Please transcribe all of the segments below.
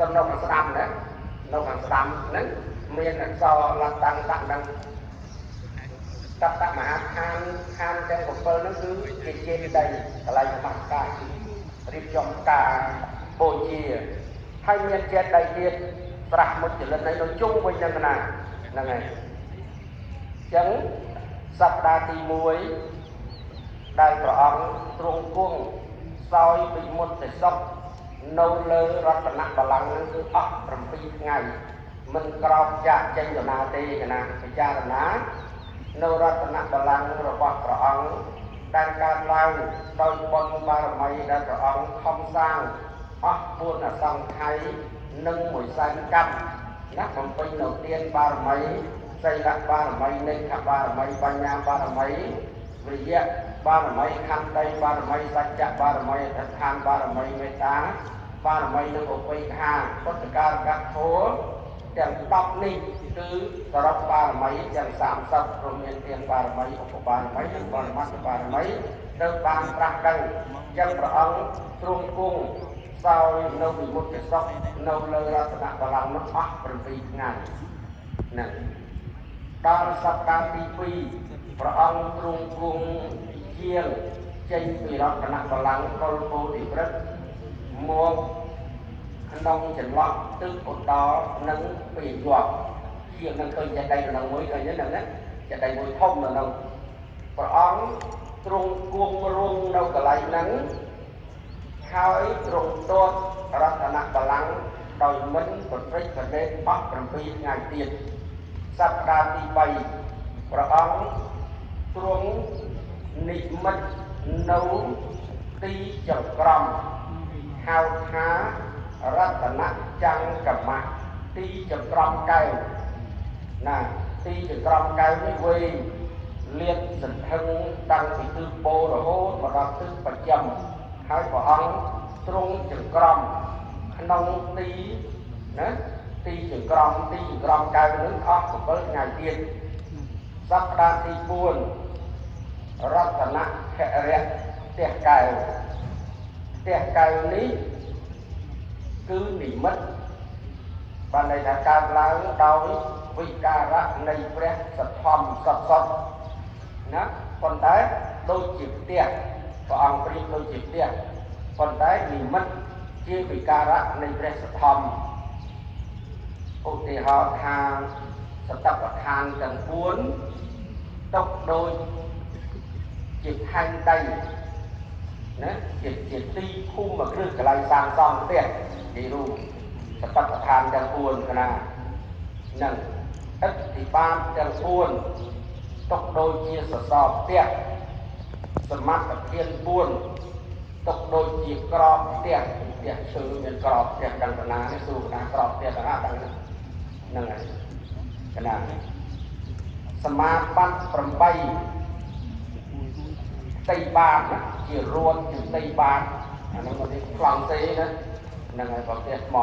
ទៅនៅខាងស្ដាំណានៅខាងស្ដាំហ្នឹងមានអក្សរលតាំងដាក់ហ្នឹងតតមហាឋានឋានទាំង7ហ្នឹងគឺជាចេតិយកន្លែងនមស្ការរៀបចំការបូជាហើយមានចេតិយទៀតស្រះមុជលិននៅជុំវិញហ្នឹងណាហ្នឹងហើយអញ្ចឹងសប្តាហ៍ទី1ដែលព្រះអង្គទ្រង់គង់សោយវិមុតតិសុខនៅលើរតនបល្ល័ង្កហ្នឹងគឺអស់7ថ្ងៃមិនក្រោកចាកចេញទៅណាទេកណាពិចារណានៅរតនបល្ល័ង្ករបស់ព្រះអង្គដែលកើតឡើងដោយបុណ្យបារមីដែលព្រះអង្គខំសាងអស់4អសង្ខ័យនិង1សែនកម្មណាបំពេញនៅទានបារមីសីលបារមីនិខបារមីបញ្ញាបារមីវិរិយៈបារមីខន្តីបារមីសច្ចៈបារមីអធិដ្ឋានបារមីមេត្តាបារមីនិងឧបេក្ខាពុទ្ធការកធម៌ទាំង10នេះគឺសរុបបារមីទាំង30ព្រមមានទានបារមីឧបបារមីនិងបរមត្តបារមីទៅបានត្រាស់ដឹងចឹងព្រះអង្គទ្រង់គង់សោយនៅវិមុតតិសុខនៅលើរតនបល្ល័ង្កនោះអស់7ថ្ងៃហ្នឹងដល់សប្តាហ៍ទី2ព្រះអង្គទ្រង់គង់ជាងចេញពីរតនបល្ល័ង្កកុលពោធិព្រឹក្សមកក្នុងចន្លោះទឹកឧត្តរនិងពីយប់ជាងនឹងឃើញចេតិយក្នុងមួយឃើញហ្នឹងណាចេតិយមួយធំនៅក្នុងព្រះអង្គទ្រង់គង់រុងនៅកន្លែងហ្នឹងហើយទ្រង់ទតរតនបល្ល័ង្កដោយមិនប្រព្រឹត្តប្រដេកអស់7ថ្ងៃទៀតសប្តាហ៍ទី3ព្រះអង្គទ្រង់និមិត្តនៅទីចង្ក្រមហៅថារតនចង្កមៈទីចង្ក្រមកែវណាទីចង្ក្រមកែវនេះវែងលាតសន្ធឹងតាំងពីទិសពោរហូតមកដល់ទិសបច្ចឹមហើយព្រះអង្គទ្រង់ចង្ក្រមក្នុងទីណាទីចង្ក្រមទីចង្ក្រមកែវនឹងអស់7ថ្ងៃទៀតសប្តាហ៍ទី4រតនហិរៈផ្ទះកែវផ្ទះកែវនេះគឺនិមិត្តបានន័យថាកើតឡើងដោយវិការៈនៃព្រះសទ្ធំសតសតណាប៉ុន្តែដូចជាផ្ទះព្រះអង្គប្រៀបដូចជាផ្ទះប៉ុន្តែនិមិត្តជាវិការៈនៃព្រះសទ្ធំឧទាហរណ៍ថាសតបដ្ឋានទាំង4ຕົកដូចជាផែនដីណាជាទីភូមិគ្រឹះកន្លែងសាងសង់ផ្ទះទីរូបសតបដ្ឋានទាំង4កណានឹងឥទ្ធិបាលទាំង4ຕົកដូចជាសសរផ្ទះសមត្ថភាព4ຕົកដូចជាក្របផ្ទះផ្ទះឈើមានក្របផ្ទះកណ្ដានេះសួរកណ្ដាក្របផ្ទះកណ្ដាទាំងហ្នឹងហើយកណ្ដាសមាបត្តិ8ផ្ទៃបាតណាជារួនជាផ្ទៃបាតអាហ្នឹងមកនេះប្លង់សេណាហ្នឹងហើយប្រទេសថ្ម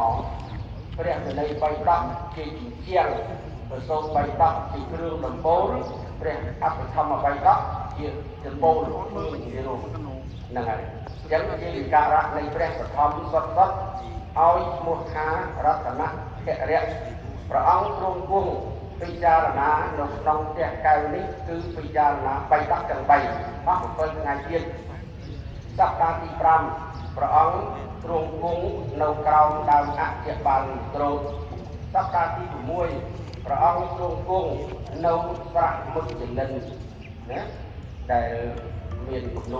ព្រះវិន័យបីដកជាជញ្ជាំងប្រសូតបីដកជាគ្រឿងដំបូលព្រះអភិធម្មបីដកជាដំបូលធ្វើជារូបហ្នឹងហើយអញ្ចឹងជាវិការៈនៃព្រះបឋមសុទ្ធសុទ្ធឲ្យឈ្មោះថារតនហិរៈព្រះអង្គទ្រង់គង់ពិចារណានៅក្នុងផ្ទះកែវនេះគឺពិចារណាបីដកទាំង3អស់7ថ្ងៃទៀតសប្តាហ៍ទី5ព្រះអង្គទ្រង់គង់នៅក្រោមដើមអជ្ជបាលត្រោតសប្តាហ៍ទី6ព្រះអង្គទ្រង់គង់នៅស្រះមុជលិនណាដែលមានគំនូ